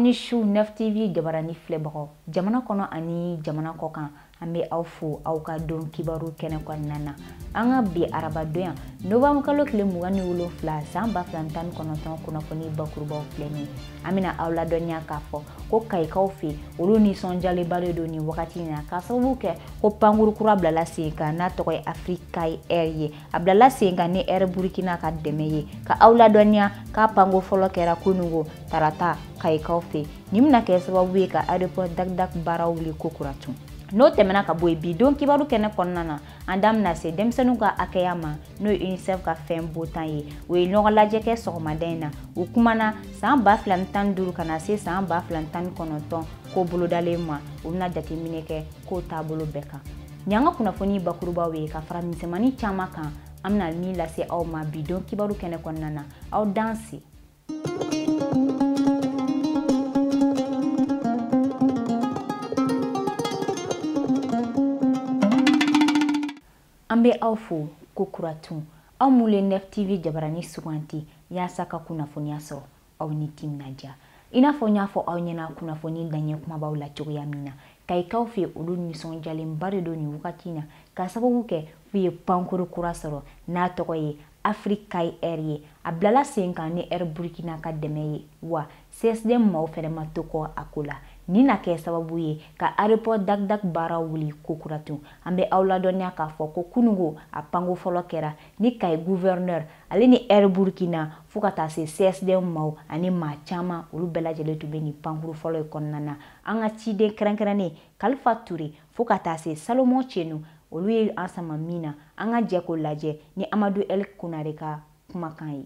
Ni su 9 TV jabarani filɛbagaw, jamana kɔnɔ ani jamana kɔ kan, an bɛ aw fo aw ka don kibaru kɛnɛ kɔnɔna na. An ka bi arabadonya novembre kalo tile 27 san 2019 kunnafoni bakurubaw filɛ nin ye. An bɛna aw ladɔnniya k'a fɔ ko Kayikaw fɛ olu nisɔndiyalenba de don nin wagati in na, k'a sababu kɛ ko pankuru kura bilala sen kan n'a tɔgɔ ye Africaye Air ye. A bilala sen kan ni Air Burkina ka dɛmɛ ye. Ka aw ladɔnniya k'a panko fɔlɔ kɛra kunungo tarata Kayikaw fɛ. Nin bɛna kɛ sababu ye ka aéroport Dak-Dak baaraw wuli ko kura tun. N'o tɛmɛna ka bɔ yen, bi don kibaru kɛnɛ kɔnɔna na, an da bɛna se denmisɛnninw ka hakɛya ma, n'o ye UNICEF ka fɛn botan ye. O ye ɲɔgɔn lajɛ kɛ sɔgɔmada in na. U kumana san 2015 ka na se san 2019 ko bolodalen ma. U bɛna jateminɛ kɛ ko taabolo bɛɛ kan. Nin y'an ka kunnafoni bakurubaw ye ka fara misɛnmanin caman kan. An bɛna min lase aw ma bi don kibaru kɛnɛ kɔnɔna na. Aw danse. An bɛ aw fo ko kura tun. Aw minnu ye 9 TV jabarani suganti yaasa ka kunnafoniya sɔrɔ, aw ni timinandiya. I n'a fɔ n y'a fɔ aw ɲɛna kunnafoni daɲɛ kumabaw la cogoya min na, Kayikaw fɛ olu nisɔndiyalenba de don nin wagati in na, k'a sababu kɛ k'u ye pankuru kura sɔrɔ n'a tɔgɔ ye Africaye Air ye. A bilala sen kan ni Air Burkina ka dɛmɛ ye, wa CSD maaw fɛnɛ ma to kɔ a ko la. Nin na kɛ sababu ye ka aéroport Dak-Dak baaraw wuli ko kura tun. An bɛ aw ladɔnniya k'a fɔ ko kunungo a panko fɔlɔ kɛra ni Kayi gouverneur ale ni Air Burkina fo ka taa se CSD maaw ani maa caman, olu bɛɛ lajɛlen tun bɛ nin pankuru fɔlɔ in kɔnɔna na. An ka ciden kɛrɛnkɛrɛnnen Kalifa Ture fo ka taa se Salomon Cenu, olu ye an sama min na, an ka jɛ k'o lajɛ ni Amadu El Konare ka kumakan ye.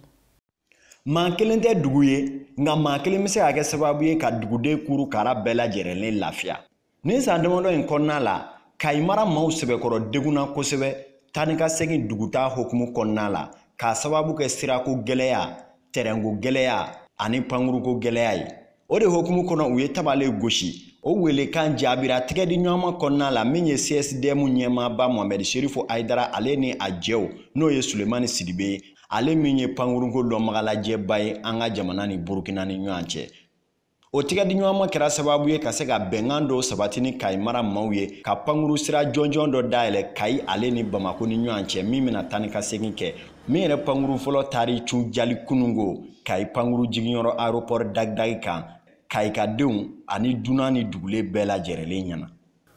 Maa kelen tɛ dugu ye, nka maa kelen bɛ se ka kɛ sababu ye ka duguden kuru kara bɛɛ lajɛlen lafiya. Nin san damadɔ in kɔnɔna la, Kayi mara maaw sɛbɛkɔrɔ degunna kosɛbɛ taa ni ka segin dugutaa hokumu kɔnɔna la, k'a sababu kɛ sirako gɛlɛya, tɛrɛnko gɛlɛya ani pankuruko gɛlɛya ye. O de hokumu kɔnɔ, u ye tabale gosi. O welekan jaabira tɛgɛ di ɲɔgɔn ma kɔnɔna la, min ye CSDM ɲɛmaaba Mohamed Serifo Hayidara ale ni a jɛw, n'o ye Sulemani Sidibe ye, ale min ye pankurunko dɔnbagalajɛba ye an ka jamana ni Burukina ni ɲɔgɔn cɛ. O tɛgɛ di ɲɔgɔn ma kɛra sababu ye ka se ka bɛnkan dɔw sabati ni Kayi mara maaw ye, ka pankuru sira jɔnjɔn dɔ dayɛlɛ Kayi ale ni Bamako ni ɲɔgɔn cɛ, min bɛna taa ni ka segin kɛ. Min yɛrɛ pankuru fɔlɔ taari cun jali kunungo Kayi pankuru jiginyɔrɔ aéroport Dak-Dak kan, Kayikadenw ani dunan ni dugulen bɛɛ lajɛlen ɲɛna.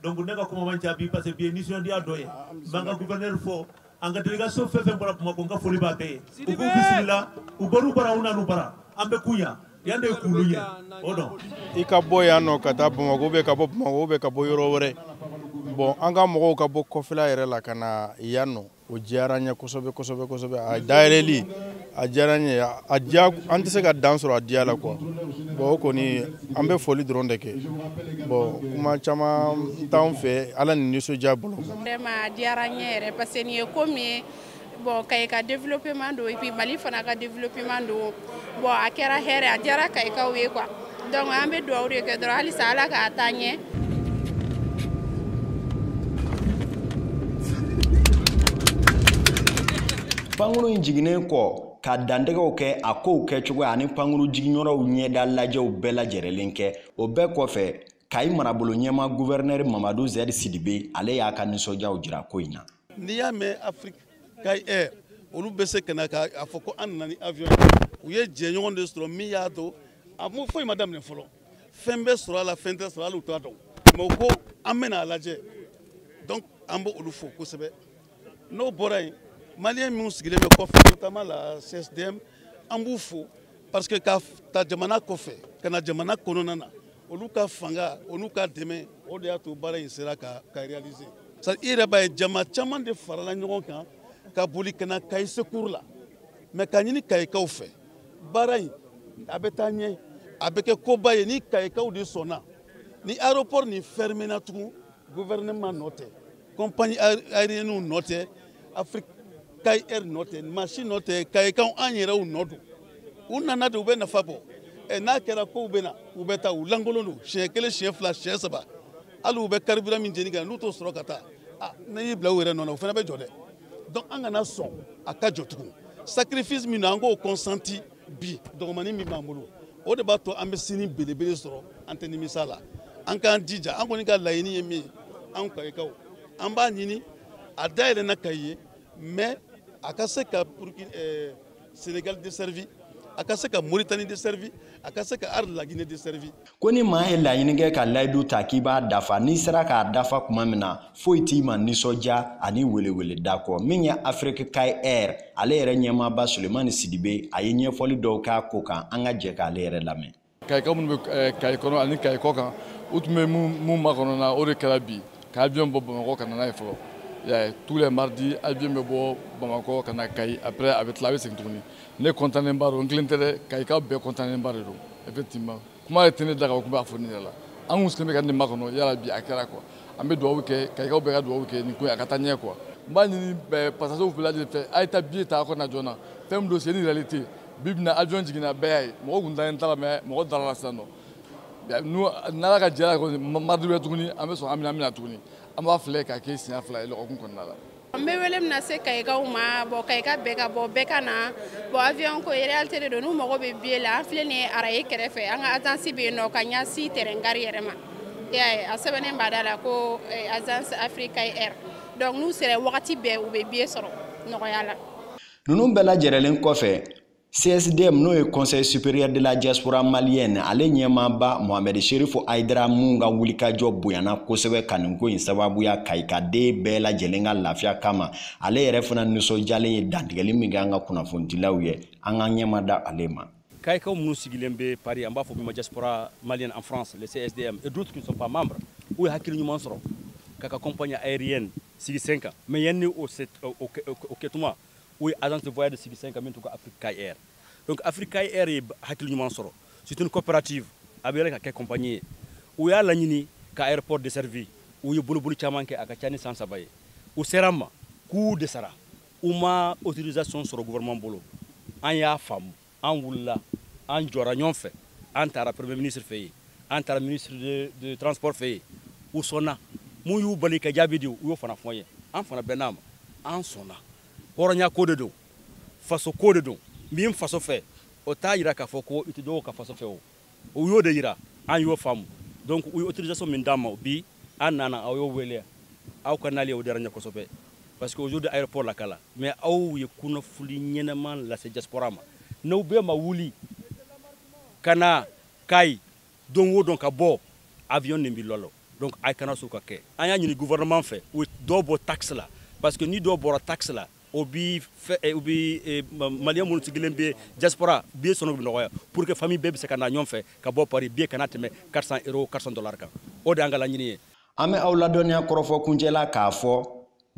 Donc ne ka kuma man ca bi, parce que bi ye nisɔndiya dɔ ye. N b'an ka gouverneur fo, an ka délégation fɛn fɛn bɔra Bamakɔ, n ka foli b'a bɛɛ ye. U k'u bisimila, u bɔr'u bara, u nan'u bara. An bɛ kun yan, yan de ye kulu ye, o dɔn. I ka bɔ yan nɔ ka taa Bamakɔ, ou bien ka bɔ Bamakɔ, ou bien ka bɔ yɔrɔ wɛrɛ. Bon, an ka mɔgɔw ka bɔ kɔfɛla yɛrɛ la ka na yan nɔ, o diyara n ye kosɛbɛ, kosɛbɛ, kosɛbɛ. A dayɛlɛli, a diyara n ye. A diya, an tɛ se ka dan sɔrɔ a diya la quoi. Bon, o kɔni, an bɛ foli dɔrɔn de kɛ. Bon, kuma caman t'anw fɛ, Ala ni nisɔndiya bolo. Vraiment, a diyara n ye yɛrɛ, parce que nin ye ko min ye, bon, Kayi ka développement don, et puis Mali fana ka développement don. Bon, a kɛra hɛrɛ, a diyara Kayikaw ye quoi. Donc an bɛ dugawu de kɛ dɔrɔn halisa Ala k'a taa ɲɛ. Pankuru in jiginnen kɔ, ka dantigɛw kɛ a kow kɛcogoya ani pankuru jiginyɔrɔw ɲɛda lajɛw bɛɛ lajɛlen kɛ. O bɛɛ kɔfɛ, Kayi marabolo ɲɛmaa gouverneur Mamadu Zɛri Sidibe, ale y'a ka nisɔndiyaw jira ko in na. N'i y'a mɛn Africaye Air, olu bɛ se ka na k'a fɔ ko an nana ni avion ye. U ye jɛɲɔgɔn de sɔrɔ min y'a to a ma foyi ma daminɛ fɔlɔ. Fɛn bɛ sɔrɔ a la, fɛn tɛ sɔrɔ a la, hali u t'a dɔn. Mais u ko an bɛna a lajɛ. Donc an b'olu fo kosɛbɛ. N'o bɔra yen, Malien minnu sigilen bɛ kɔfɛ, notamment la CSDM, an b'u fo parce que ka ta jamana kɔfɛ ka na jamana kɔnɔna na, olu ka fanga, olu ka dɛmɛ, o de y'a to baara in sera ka réaliser. C'est i yɛrɛ b'a ye jama caman de farala ɲɔgɔn kan ka boli ka na Kayi secours la. Mais ka ɲini Kayikaw fɛ, baara in a bɛ taa ɲɛ, a bɛ kɛ koba ye ni Kayikaw de sɔnna. Ni aéroport nin fermé na tugun, gouvernement nɔ tɛ, compagnie aérienne nɔ tɛ, Africaye Air nɔ tɛ, maa si nɔ tɛ, Kayikaw an yɛrɛw nɔ don. U nana de, u bɛ nafa bɔ. N'a kɛra kow bɛ na, u bɛ taa, u lankolon don, siɲɛ kelen, siɲɛ fila, siɲɛ saba. Hali u bɛ carburant min jeni ka na, n'u t'o sɔrɔ ka taa, n'i y'i bila u yɛrɛ nɔ na, u fana bɛ jɔ dɛ. Donc an kana sɔn a ka jɔ tugun. Sacrifice min don, an k'o consenti bi, dɔgɔmanin min b'an bolo. O de b'a to an bɛ sini belebele sɔrɔ, an tɛ nimisa la. An k'an jija, an kɔni ka laɲini ye min ye, anw Kayikaw, an b'a ɲini a dayɛlɛnna Kayi ye, mais a ka se ka Sénégal desservi, a ka se ka Mauritanie desservi, a ka se ka hali la Guinée desservi. Ko ni maa ye laɲini kɛ ka layidu ta k'i b'a dafa, n'i sera k'a dafa tuma min na, foyi t'i ma nisɔndiya ani weleweleda kɔ. Min ye Afrique Kai Air, ale yɛrɛ ɲɛmaaba Sulemani Sidibe, a ye ɲɛfɔli dɔw k'a ko kan, an ka jɛ k'ale yɛrɛ lamɛn. Kayikaw minnu bɛ Kayi kɔnɔ ani Kayi kɔ kan, u tun bɛ mun makɔnɔ na, o de kɛra bi ka avion bɔ Bamakɔ ka na n'a ye fɔlɔ. Tous les mardis, avion bɛ bɔ Bamakɔ ka na Kayi, après a bɛ tila a bɛ segin tuguni. Ne kɔntannen ba don, n kelen tɛ dɛ, Kayikaw bɛɛ kɔntannen ba de don. Effectivement, kuma yɛrɛ tɛ ne da kan, o tun b'a fɔ ne yɛrɛ la. An kun sigilen bɛ ka ne makɔnɔ, yala bi a kɛra quoi. An bɛ dugawu kɛ, Kayikaw bɛɛ ka dugawu kɛ nin ko in a ka taa ɲɛ quoi. N b'a ɲini passagers bɛɛ lajɛlen fɛ, a ye taa billet ta aw ka na joona. Fɛn min don, c'est une réalité. Bi bi in na avion jiginna, bɛɛ y'a ye. Mɔgɔw kun dalen t'a la, mais mɔgɔ dara la sisan nɔ. N'Ala ka jɛ kɔni, mardi wɛrɛ tuguni an bɛ sɔn an bɛna tuguni. An b'a filɛ k'a kɛ siɲɛ 2 ye lɔgɔkun kɔnɔna la. N bɛ wele min na se Kayikaw ma, bon Kayika bɛɛ ka bɔ, bɛɛ ka na. Bon avion ko réalité de don, n'u mago bɛ billet la, an filɛ nin ye araye kɛrɛfɛ, an ka agence bɛ yen nɔ ka ɲɛsin terrain gare yɛrɛ ma. I y'a ye, a sɛbɛnnen b'a da la ko agence Afrique Air. Donc n'u sera wagati bɛɛ, u bɛ billet sɔrɔ nɔgɔya la. Ninnu bɛɛ lajɛlen kɔfɛ, CSDM, n'o ye Conseil supérieur de la diaspora malienne, ale ɲɛmaaba Mohamed Sherifo Aidara, mun ka wulikajɔ bonyana kosɛbɛ ka nin ko in sababuya Kayikaden bɛɛ lajɛlen ka lafiya kama, ale yɛrɛ fana nisɔndiyalen ye dantigɛli min kɛ an ka kunnafonidilaw ye, an ka ɲɛma da ale ma. Kayikaw minnu sigilen bɛ Paris, an b'a fɔ min ma diaspora malienne en France, le CSDM et d'autres qui ne sont pas membres, u ye hakili ɲuman sɔrɔ k'a ka compagnie aérienne sigi sen kan. Mais yanni o kɛtuma, u ye agence de voyage sigi sen kan min tɔgɔ Afrique Air. Donc Afrique Air ye hakili ɲuman sɔrɔ, c'est une coopérative, a bɛ yɛlɛ ka kɛ compagnie ye. U y'a laɲini ka aéroport desservi, u ye boloboli caman kɛ, a ka ca ni san 3 ye. U sera an ma k'u dɛsɛra, u ma autorisation sɔrɔ gouvernement bolo. An y'a faamu, an wulila, an jɔra ɲɔgɔn fɛ, an taara premier ministre fɛ yen, an taara ministre de transport fɛ yen, u sɔnna. Mun y'u bali ka jaabi di, u y'o fana fɔ an ye, an fana bɛnn'a ma, an sɔnna. Hɔrɔnya ko de don, faso ko de don. Min faso fɛ, o t'a yira k'a fɔ ko i tɛ dɔw ka faso fɛ o. U y'o de yira, an y'o faamu. Donc u ye autorisation min d'an ma bi, an nana aw y'o wele, aw ka nali o diyara n ye kosɛbɛ. Parce que aujourd'hui aéroport la kala, mais aw ye kunnafoni ɲɛnama lase diaspora ma. N'aw bɛɛ ma wuli ka na Kayi don o don ka bɔ, avion nin bi lɔlɔ. Donc a kana sɔn ka kɛ. An y'a ɲini gouvernement fɛ, u ye dɔ bɔ taxe la, parce que ni dɔ bɔra taxe la, o bi fɛ, o bi malien minnu sigilen bɛ diaspora, billet sɔngɔ bɛ nɔgɔya pour que famille bɛɛ bɛ se ka na ɲɔgɔn fɛ ka bɔ Paris, billet kana tɛmɛ 400 euros, 400 dollars kan. O de y'an ka laɲini ye. An bɛ aw ladɔnniya kɔrɔfɔ kuncɛ la k'a fɔ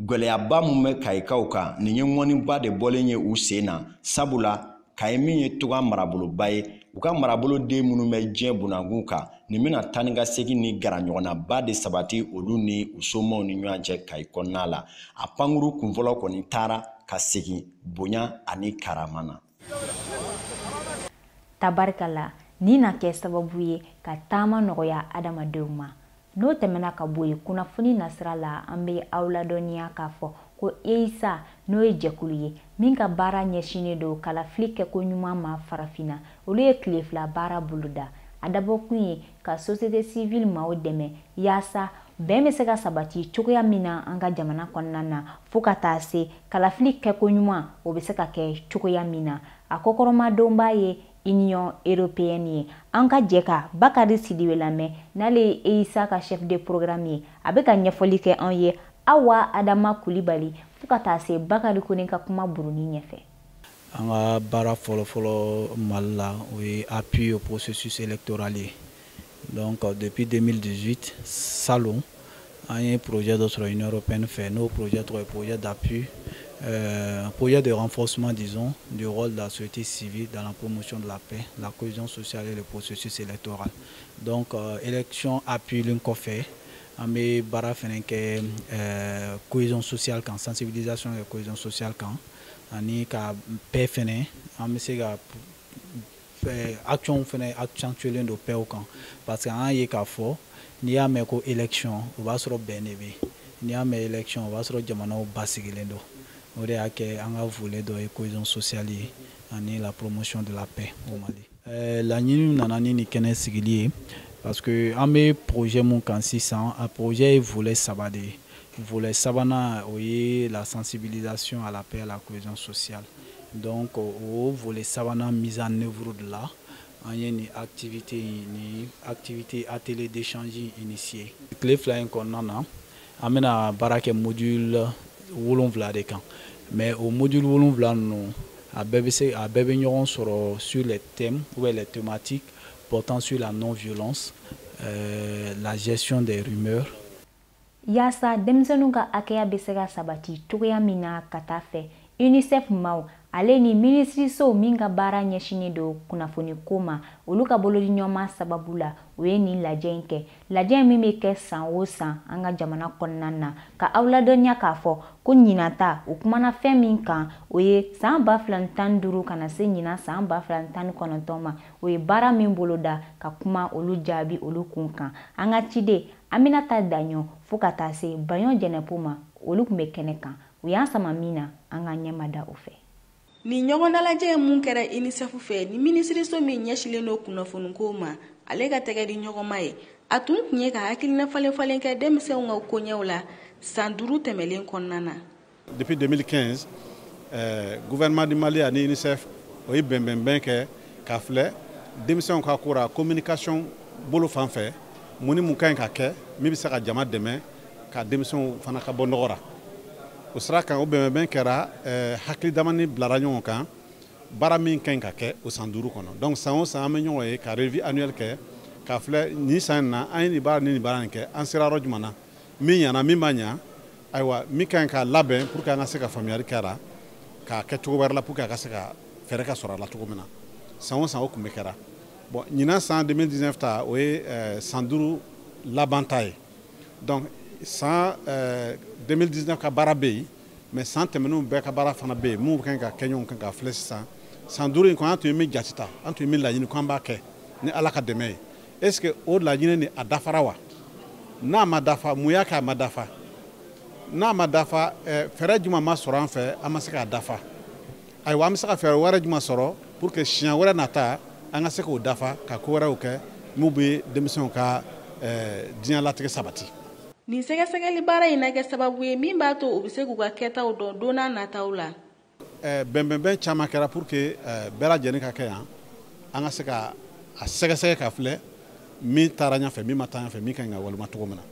gɛlɛyaba min bɛ Kayikaw kan, nin ye ŋɔniba de bɔlen ye u sen na, sabula Kayi min ye Toga maraboloba ye, u ka maraboloden minnu bɛ diɲɛ bunakun kan, nin bɛna taa ni ka segin ni garaɲɔgɔnnaba de sabati olu ni u somɔgɔw ni ɲɔgɔn cɛ Kayi kɔnɔna la. A pankuru kunfɔlɔ kɔni taara ka segin bonya ani karama na. Tabarikala, nin na kɛ sababu ye ka taama nɔgɔya adamadenw ma. N'o tɛmɛna ka bɔ yen, kunnafoni nasira la, an bɛ aw ladɔnniya k'a fɔ ko EISA, n'o ye jɛkulu ye min ka baara ɲɛsinnen don kalafili kɛko ɲuman ma farafinna, olu ye tile 2 baara boloda. A dabɔkun ye ka société civile maaw dɛmɛ yaasa bɛn bɛ se ka sabati cogoya min na an ka jamana kɔnɔna na, fo ka taa se kalafili kɛko ɲuman o bɛ se ka kɛ cogoya min na. A kɔkɔrɔmadonba ye Union européenne ye. An ka jɛ ka Bakari Sidibe lamɛn, n'ale ye EISA ka chef de programme ye, a bɛ ka ɲɛfɔli kɛ anw ye. Awa Adama Kulibali, fo ka taa se Bakari Kone ka kuma buruni ɲɛfɛ. An ka baara fɔlɔfɔlɔ Mali la, o ye appui au processus électoral ye. Donc depuis 2018 salon, an ye projet dɔ sɔrɔ Union européenne fɛ, n'o projet tɔgɔ ye projet d'appui, projet de renforcement, disons, du rôle de la société civile dans la promotion de la paix, la cohésion sociale et le processus électoral. Donc élection appui kɔfɛ, an bɛ baara fɛnɛ kɛ cohésion sociale kan, sensibilisation et cohésion sociale kan, ani ka paix fɛnɛ, an bɛ se ka action fɛnɛ accentuer don paix kan, parce que an y'a ye k'a fɔ n'i y'a mɛn ko élection, o b'a sɔrɔ bɛn de bɛ yen, n'i y'a mɛn élection, o b'a sɔrɔ jamanaw basigilen don. O de y'a kɛ an ka volet dɔ ye cohésion sociale ye ani la promotion de la paix au Mali. Laɲini nana ni nin kɛnɛ sigili ye parce que an bɛ projet mun kan sisan, a projet ye volet 3 de ye. Volet sabanan, o ye la sensibilisation à la paix et à la cohésion sociale. Donc o volet sabanan mise en œuvre de la, an ye nin activité, ni activité atelier d'échange initié. Tile 2 in kɔnɔna na, an bɛna baara kɛ module 7 de kan, mais o module 7 ninnu, a bɛɛ bɛ se, a bɛɛ bɛ ɲɔgɔn sɔrɔ sur les thèmes ou les thématiques portant sur la non-violence, la gestion des rumeurs. Yaasa denmisɛnninw ka hakɛya bɛ se ka sabati cogoya min na ka taa fɛ, UNICEF maaw ale ni minisiriso min ka baara ɲɛsinnen don kunnafoni ko ma, olu ka bolodiɲɔgɔnma sababu la, u ye nin lajɛ in kɛ. Lajɛ min bɛ kɛ san o san an ka jamana kɔnɔna na, ka aw ladɔnniya k'a fɔ ko ɲinan ta, u kumana fɛn min kan, o ye san 2015 ka na se ɲinan san 2019 ma, o ye baara min boloda ka kuma olu jaabi olu kun kan. An ka ciden Aminata Daɲɔ fo ka taa se Baɲɔ Jɛnɛpo ma, olu tun bɛ kɛnɛ kan, u y'an sama min na, an ka ɲɛma da o fɛ. Nin ɲɔgɔndalajɛ ye mun kɛra UNICEF fɛ ni minisiriso min ɲɛsinnen don kunnafoniko ma, ale ka tɛgɛ di ɲɔgɔnma ye, a tun tun ye ka hakilina falen falen kɛ denmisɛnw ka koɲɛw la san 5 tɛmɛlen kɔnɔna na. Depuis 2015, gouvernement du Mali ani UNICEF o ye bɛnbɛnbɛn kɛ k'a filɛ denmisɛnw ka ko la communication bolo fan fɛ, mun ni mun ka ɲi ka kɛ min bɛ se ka jama dɛmɛ ka denmisɛnw fana ka bɔ nɔgɔ la. O sira kan, o bɛnbɛnbɛn kɛra, hakili damani bilara ɲɔgɔn kan baara min ka ɲi ka kɛ o san 5 kɔnɔ. Donc san o san, an bɛ ɲɔgɔn ye ka revue annuelle kɛ k'a filɛ nin san in na, an ye nin baara ni nin baara in kɛ, an sera yɔrɔ jumɛn na, min ɲɛna, min ma ɲa, ayiwa min ka ɲi k'a labɛn pour que an ka se ka faamuyali kɛ a la, k'a kɛ cogo wɛrɛ la pour que a ka se ka fɛɛrɛ ka sɔrɔ a la cogo min na. San o san, o kun bɛ kɛra. Bon, ɲinan san 2019 ta, o ye san 5 laban ta ye. Donc san 2019 ka baara bɛ yen, mais san tɛmɛnenw bɛɛ ka baara fana bɛ yen mun ka ɲi ka kɛ ɲɔgɔn kan ka filɛ sisan. San 5 in kɔnɔ, an tun ye min jate ta, an tun ye min laɲini k'an b'a kɛ ni Ala ka dɛmɛ ye, est ce que o laɲini ni a dafara wa? N'a ma dafa, mun y'a kɛ a ma dafa? N'a ma dafa, fɛɛrɛ jumɛn ma sɔrɔ an fɛ an ma se k'a dafa? Ayiwa, an bɛ se ka fɛɛrɛ wɛrɛ jumɛn sɔrɔ pour que siɲɛ wɛrɛ nata an ka se k'o dafa, ka ko wɛrɛw kɛ mun bɛ denmisɛnw ka diɲɛlatigɛ sabati? Nin sɛgɛsɛgɛli baara in na kɛ sababu ye min b'a to u bɛ se k'u ka kɛtaw dɔn don n'a nataw la. Bɛnbɛnbɛn caman kɛra pour que bɛɛ lajɛlen ka kɛ yan, an ka se ka a sɛgɛsɛgɛ ka filɛ min taara ɲɛfɛ, min ma taa ɲɛfɛ, min ka ɲi ka walima cogo min na.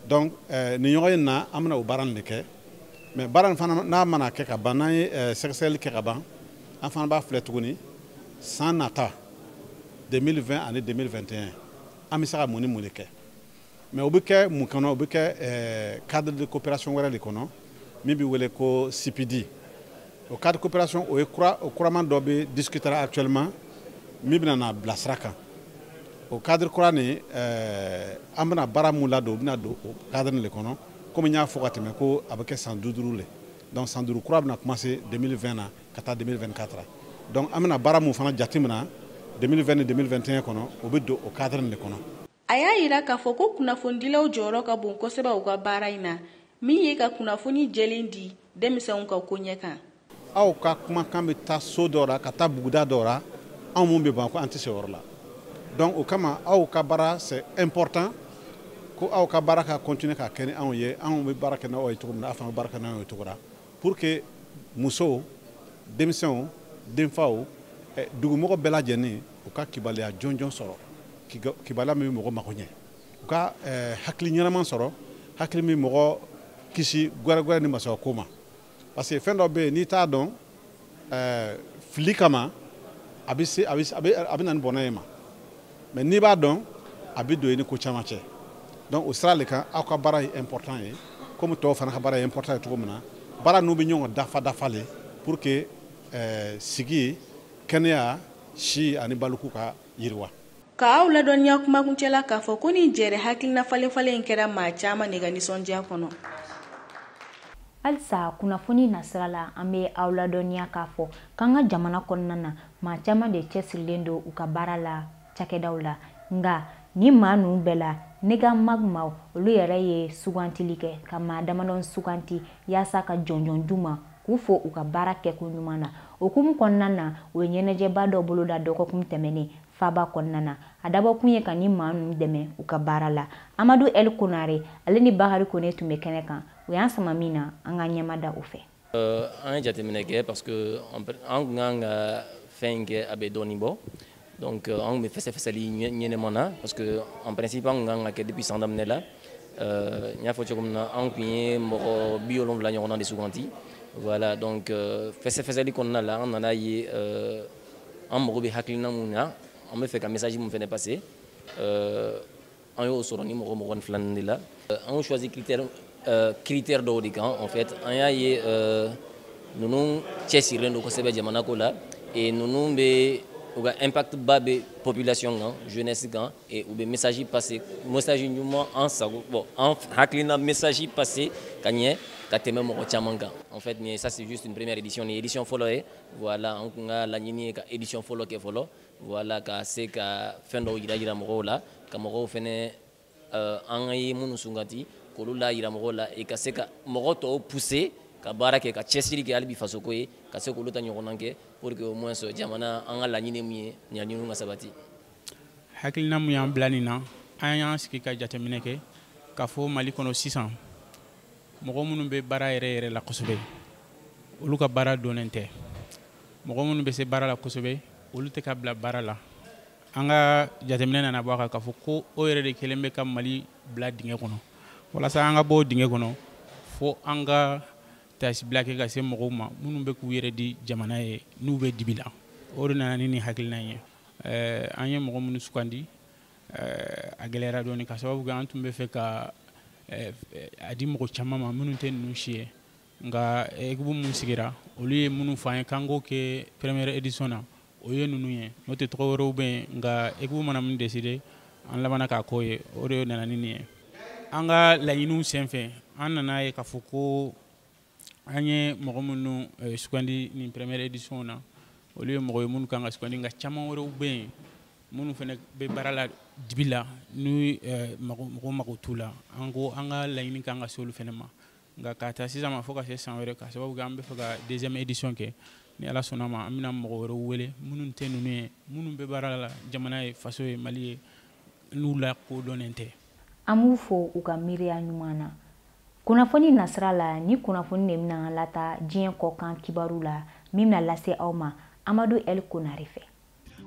Donc nin ɲɔgɔn in na, an bɛna o baara nin de kɛ. Mais baara in fana n'a mana kɛ ka ban, n'an ye sɛgɛsɛgɛli kɛ ka ban, an fana b'a filɛ tuguni san nata 2020 ani 2021, an bɛ se ka mun ni mun de kɛ. Mais o bɛ kɛ mun kɔnɔ? O bɛ kɛ cadre de coopération wɛrɛ de kɔnɔ min bɛ wele ko CPD. O cadre de coopération, o ye kura, o kuraman dɔ bɛ discuter actuellement min bɛna na bila sira kan. O cadre kura nin, an bɛna baara mun ladon, o bɛna don o cadre nin de kɔnɔ. Komi n y'a fɔ ka tɛmɛ ko a bɛ kɛ san 5 5 le. Donc san 5 kura bɛna commencer 2020 na ka taa 2024 la. Donc an bɛna baara mun fana jateminɛ 2020 ni 2021 kɔnɔ, o bɛ don o cadre nin de kɔnɔ. A y'a yira k'a fɔ ko kunnafonidilaw jɔyɔrɔ ka bon kosɛbɛ u ka baara in na, min ye ka kunnafoni jɛlen di denmisɛnw ka koɲɛ kan. Aw ka kumakan bɛ taa so dɔ la ka taa buguda dɔ la, anw mun bɛ Bamakɔ, an tɛ se o yɔrɔ la. Donc o kama, aw ka baara, c'est important ko aw ka baara ka continuer ka kɛ ni anw ye. Anw bɛ baara kɛ n'aw ye cogo min na, aw fana bɛ baara kɛ n'anw ye cogo la, pour que musow, denmisɛnw, denfaw, dugumɔgɔ bɛɛ lajɛlen, u ka kibaruya jɔnjɔn sɔrɔ, kibaruya min bɛ mɔgɔ mako ɲɛ, u ka hakili ɲɛnama sɔrɔ, hakili min mɔgɔ kisi gwɛrɛgwɛrɛ ni masakɛ ma. Parce que fɛn dɔ bɛ yen, n'i t'a dɔn, fili kama a bɛ se a bɛ a bɛ na ni bɔnɛ ye ma. Mais n'i b'a dɔn, a bɛ don i ni ko caman cɛ. Donc o sira de kan, aw ka baara ye important ye, komi tɔw fana ka baara ye important ye cogo min na. Baara ninnu bɛ ɲɔgɔn dafa dafa le pour que sigi, kɛnɛya, si ani baloku ka yiriwa. K'aw ladɔnniya kumakuncɛ la k'a fɔ ko nin jɛrɛ hakilina falen falen in kɛra maa caman de ka nisɔndiya kɔnɔ. Halisa kunnafoni nasira la, an bɛ aw ladɔnniya k'a fɔ k'an ka jamana kɔnɔna na, maa caman de cɛsirilen don u ka baara la cakɛdaw la. Nka ni maa ninnu bɛɛ la, ne ka magmaw, olu yɛrɛ ye sugantili kɛ ka maa damadɔ suganti yaasa ka jɔnjɔn d'u ma k'u fo u ka baara kɛko ɲuman na. O hukumu kɔnɔna na, o ye ɲɛnajɛba dɔ boloda dɔgɔkun tɛmɛnen faba kɔnɔna na. A dabɔkun ye ka ni maa ninnu dɛmɛ u ka baara la. Amadu El Konare ale ni Bakari Kone tun bɛ kɛnɛ kan, o y'an sama min na, an ka ɲɛma da o fɛ. An ye jateminɛ kɛ parce que an kun kan ka fɛn in kɛ, a bɛ dɔɔnin bɔ. Donc an kun bɛ fɛsɛfɛsɛli ɲɛnɛma na parce que en principe an kun kan ka kɛ depuis san daminɛ la. N y'a fɔ cogo min na, an kun ye mɔgɔ 70 ɲɔgɔnna de suganti. Voilà, donc fɛsɛfɛsɛli kɔnɔna la, an nana ye an mago bɛ hakilina mun na, an bɛ fɛ ka message mun fɛnɛ passer, an y'o sɔrɔ ni mɔgɔ 22 de la. An y'o choisi critère dɔw de kan. En fait, an y'a ye ninnu cɛsirilen don kosɛbɛ jamana ko la, et ninnu bɛ u ka impact ba bɛ population kan, jeunesse kan, et u bɛ message passer, message ɲuman an sago, bon, an hakilina message passer ka ɲɛ ka tɛmɛ mɔgɔ caman kan. En fait, nin ça c'est juste une première édition, nin édition fɔlɔ ye. Voilà, an kun ka laɲini ye ka édition fɔlɔ kɛ fɔlɔ, voilà, ka se ka fɛn dɔw yira mɔgɔw la, ka mɔgɔw fɛnɛ an ye minnu sugandi k'olu la yira mɔgɔw la, et ka se ka mɔgɔ tɔw pousser ka baara kɛ, ka cɛsiri kɛ hali bi fasoko ye, ka se k'olu ta ɲɔgɔnna kɛ pour que au moins jamana an ka laɲini min ye, laɲiniw ka sabati. Hakilina mun y'an bila nin na, an y'an sigi ka jateminɛ kɛ k'a fɔ Mali kɔnɔ sisan, mɔgɔ minnu bɛ baara yɛrɛ yɛrɛ la kosɛbɛ, olu ka baara dɔnnen tɛ. Mɔgɔ minnu bɛ se baara la kosɛbɛ, olu tɛ ka bila baara la. An ka jateminɛ nana bɔ a kan k'a fɔ ko o yɛrɛ de kɛlen bɛ ka Mali bila dingɛ kɔnɔ. Walasa an ka bɔ o dingɛ kɔnɔ, fo an ka tasibila kɛ ka se mɔgɔw ma minnu bɛ k'u yɛrɛ di jamana ye n'u bɛ dibi la. O de nana ni nin hakilina ye. An ye mɔgɔ minnu sugandi, a gɛlɛyara dɔɔnin ka sababu kɛ an tun bɛ fɛ ka a di mɔgɔ caman ma minnu tɛ ninnu si ye. Nka équipe mun sigira, olu ye minnu fɔ an ye k'an k'o kɛ première édition na, o ye ninnu ye. N'o tɛ tɔgɔ wɛrɛw bɛ yen, nka équipe mana min décider, an labanna k'a k'o ye, o de nana ni nin ye. An ka laɲiniw senfɛ, an nana ye k'a fɔ ko an ye mɔgɔ minnu sugandi nin première édition na, olu ye mɔgɔ ye minnu kan ka sugandi, nka caman wɛrɛw bɛ yen minnu fana bɛ baara la dibi la, n'u mɔgɔ mago t'u la. An ko an ka laɲini kan ka se olu fana ma. Nka k'a ta sisan ma fo ka se san wɛrɛ, ka sababu kɛ an bɛ fɛ ka deuxième édition kɛ, ni Ala sɔnna ma, an bɛna mɔgɔ wɛrɛw wele minnu tɛ ninnu ye, minnu bɛ baara la jamana ye, faso ye, Mali ye, n'u la kodɔnnen tɛ. An b'u fo u ka miiriya ɲuman na. Kunnafoni nasira la, ni kunnafoni de bɛna lata diɲɛ kɔkan kibaru la, min bɛna lase aw ma Amadu El Konare fɛ.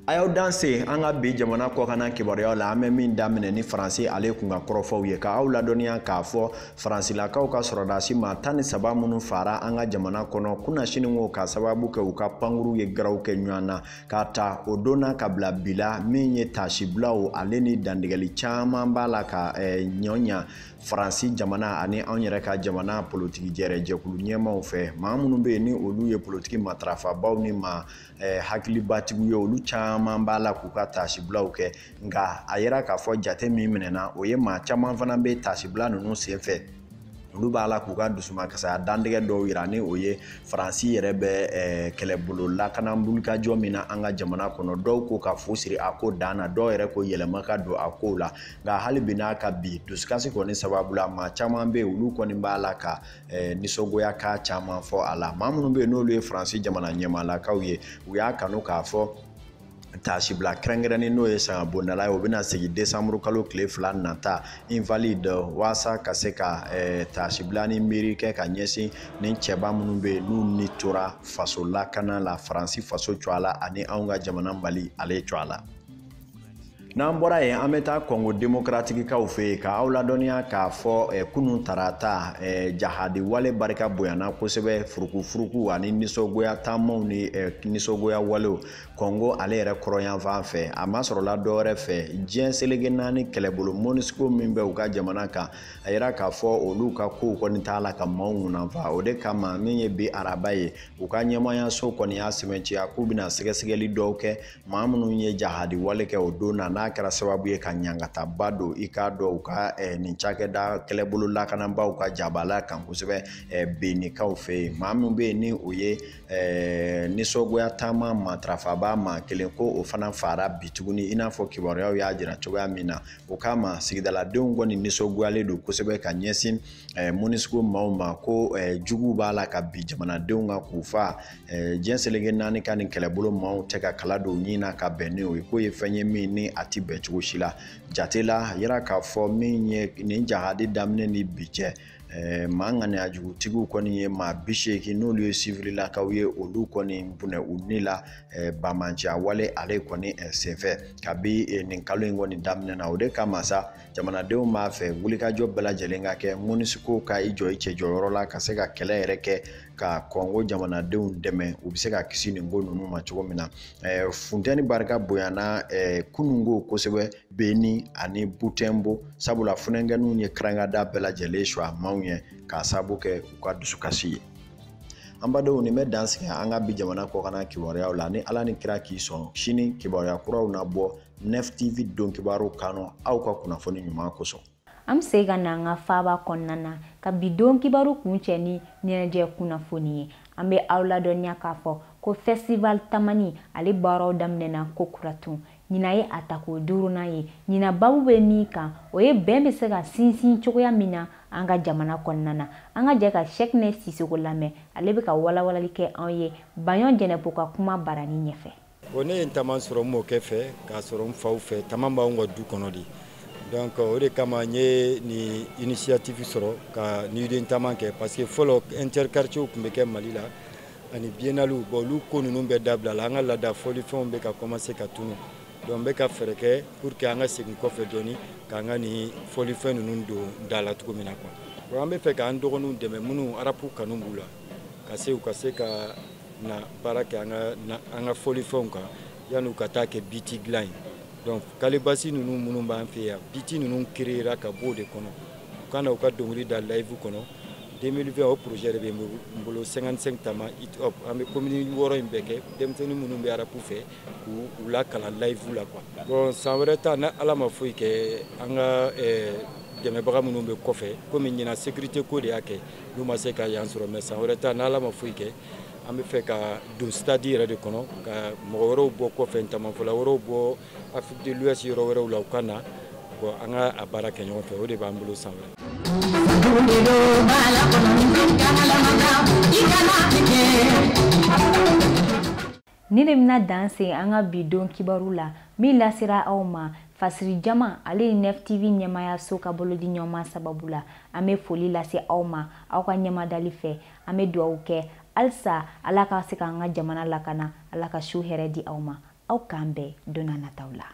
A y'aw danse an ka bi jamana kɔkanna kibaruyaw la, an bɛ min daminɛ ni Faransi ale kun ka kɔrɔfɔw ye, ka aw ladɔnniya k'a fɔ Faransilakaw ka sɔrɔdasi maa 13 minnu fara an ka jamana kɔnɔ kunnasini ko ka sababu kɛ u ka pankuru ye garaw kɛ ɲɔgɔn na, k'a ta o don na ka bila bi la, min ye taasibilaw ale ni dantigɛli caman b'a la ka ɲɔ ɲa Faransi jamana ani anw yɛrɛ ka jamana politiki jɛrɛjɛkulu ɲɛmaaw fɛ. Maa minnu bɛ yen ni olu ye politiki matarafabaw ni maa hakilibatigiw ye, olu caman b'a la k'u ka taasibilaw kɛ. Nka a yira k'a fɔ jate min minɛna, o ye maa caman fana bɛ taasibila ninnu senfɛ, olu b'a la k'u ka dusumakasaya dantigɛ dɔw yira, ni o ye Faransi yɛrɛ bɛ kɛlɛbolo lakana wulikajɔ min na an ka jamana kɔnɔ. Dɔw ko ka fu siri a ko dan na, dɔw yɛrɛ ko yɛlɛma ka don a kow la. Nka hali bi n'a ka bi dusukasi kɔni sababu la, maa caman bɛ yen olu kɔni b'a la ka nisɔngoya ka caman fɔ a la. Maa minnu bɛ yen n'olu ye Faransi jamana ɲɛmaalakaw ye, u y'a kanu k'a fɔ taasibila kɛrɛnkɛrɛnnen n'o ye sangabondala ye, o bɛna segin décembre kalo tile 2 nata invalide, walasa ka se ka taasibila ni miiri kɛ ka ɲɛsin ni cɛba minnu bɛ yen n'u ni tora faso lakana la, Faransi faso cogoya la ani anw ka jamana Mali ale cogoya la. N'an bɔra yen, an bɛ taa Kɔngo démocratique-kaw fɛ yen ka aw ladɔnniya k'a fɔ kunun tarata jahadi wale barika bonyana kosɛbɛ, furukufuruku ani nisɔngoya taamaw ni nisɔngoya walew Kɔngo ale yɛrɛ kɔrɔnyanfan fɛ. A ma sɔrɔla dɔwɛrɛ fɛ, diɲɛ seleke naani kɛlɛbolo MONUSCO min bɛ u ka jamana kan, a yira k'a fɔ olu ka kow kɔni t'a la ka maaw ŋunanfa. O de kama min ye bi araba ye, u ka ɲɛmaayaso kɔni y'a sɛmɛntiya k'u bɛna sɛgɛsɛgɛli dɔw kɛ maa minnu ye jahadi wale kɛ o don na, n'a n'a kɛra sababu ye ka ɲangataba don i k'a dɔn u ka nin cakɛda kɛlɛbolo lakanabaaw ka jabala kan kosɛbɛ Benikaw fɛ yen. Maa min bɛ yen ni o ye nisɔngoya taama matarafaba maa kelen ko o fana fara bi tuguni, i n'a fɔ kibaruyaw y'a jira cogoya min na. O kama sigidaladenw kɔni nisɔngoyalen don kosɛbɛ ka ɲɛsin MONUSCO maaw ma ko juguw b'a la ka bi jamanadenw kan k'u fa. Diɲɛ seleke naani ka nin kɛlɛbolo maaw tɛ ka kala don ɲin na ka bɛn ni o ye, k'o ye fɛn ye min ni a ti bɛn cogo si la. Jate la yira k'a fɔ min ye nin jahadi daminɛ ni bi cɛ, maa ŋaniya jugutigiw kɔni ye maa 80 n'olu ye sivililakaw ye, olu kɔni bunɛ u ni la bamanciya wale ale kɔni senfɛ kabi nin kalo in kɔni daminɛ na. O de kama sa jamanadenw b'a fɛ wulikajɔ bɛɛ lajɛlen ka kɛ MONUSCO ka i jɔ i cɛ jɔyɔrɔ la ka se ka kɛlɛ yɛrɛ kɛ ka Kɔngo jamanadenw dɛmɛ u bɛ se ka kisi nin ko ninnu ma cogo min na. Funteni barika bonyana kununko kosɛbɛ Beni ani Butembo, sabula funɛnkɛninw ye karankada bɛɛ lajɛlen su a maaw ɲɛ k'a sababu kɛ u ka dusukasi ye. An badenw, nin bɛ dan sigi an ka bi jamana kɔkanna kibaruyaw la. Ni Ala ni kira k'i sɔn, sini kibaruya kuraw na bɔ Nef TV don kibaru kanu aw ka kunnafoni ɲuman kosɔn. An bɛ se ka na an ka faaba kɔnɔna na ka bi don kibaru kuncɛ ni ɲɛnajɛ kunnafoni ye. An bɛ aw ladɔnniya k'a fɔ ko festival Tamani ale baaraw daminɛna ko kura tun. Ɲinan ye a tako 5nan ye. Ɲinan babu bɛ min kan, o ye bɛn bɛ se ka sinsin cogoya min na an ka jamana kɔnɔna na. An ka jɛ ka Cheicknɛ Sisoko lamɛn, ale bɛ ka walawalali kɛ anw ye Baɲɔn Jɛnɛpo ka kuma barani ɲɛfɛ. Bon, ne ye taman sɔrɔ n mɔkɛ fɛ k'a sɔrɔ n faw fɛ. Taman b'anw ka du kɔnɔ de. Donc o de kama n ye nin initiative sɔrɔ ka niden taman kɛ, parce que fɔlɔ interquartier tun bɛ kɛ Mali la ani biennale. Bon, olu ko ninnu bɛɛ dabila la, an ka laada fɔlifɛnw bɛ ka commencer ka tunu. Donc n bɛ ka fɛɛrɛ kɛ pour que an ka segin kɔfɛ dɔɔni k'an ka nin fɔlifɛn ninnu don da la cogo min na quoi. Bon, an bɛ fɛ k'an dɔgɔninw dɛmɛ minnu rap kanu b'u la, ka se u ka se ka na baara kɛ an ka fɔlifɛnw kan yanni u ka taa kɛ biti dilan ye. Donc kalebasi ninnu minnu b'an fɛ yan, biti ninnu créera ka bɔ o de kɔnɔ. U ka na u ka dɔnkili da live kɔnɔ. 2020 o projet de bɛ n bolo, 55 tama hit up. An bɛ commune 6 in bɛɛ kɛ, denmisɛnnin minnu bɛ rap fɛ k'u lakalan live la quoi. Bon, san wɛrɛ ta ni Ala ma foyi kɛ, an ka dɛmɛbaga minnu bɛ kɔfɛ, komi ɲinan sécurité ko de y'a kɛ n'u ma se ka yan sɔrɔ, mais san wɛrɛ ta ni Ala ma foyi kɛ, an bɛ fɛ ka don stade yɛrɛ de kɔnɔ ka mɔgɔ wɛrɛw bɔ kɔfɛ, ntamanfɔla wɛrɛw bɔ Afrique de l'Ouest yɔrɔ wɛrɛw la, u ka na bon an ka a baara kɛ ɲɔgɔn fɛ. O de b'an bolo san wɛrɛ. Ni de bɛna dan se an ka bi don kibaru la min lasera aw ma Fasiri Jama ale ni Nef TV ɲɛmayaso ka bolodi ɲɔgɔnma sababu la. An bɛ foli lase aw ma aw ka ɲɛmadali fɛ. An bɛ dugawu kɛ halisa Ala ka se k'an ka jamana lakana, Ala ka su hɛrɛ di aw ma. Aw k'an bɛn don n'a nataw la.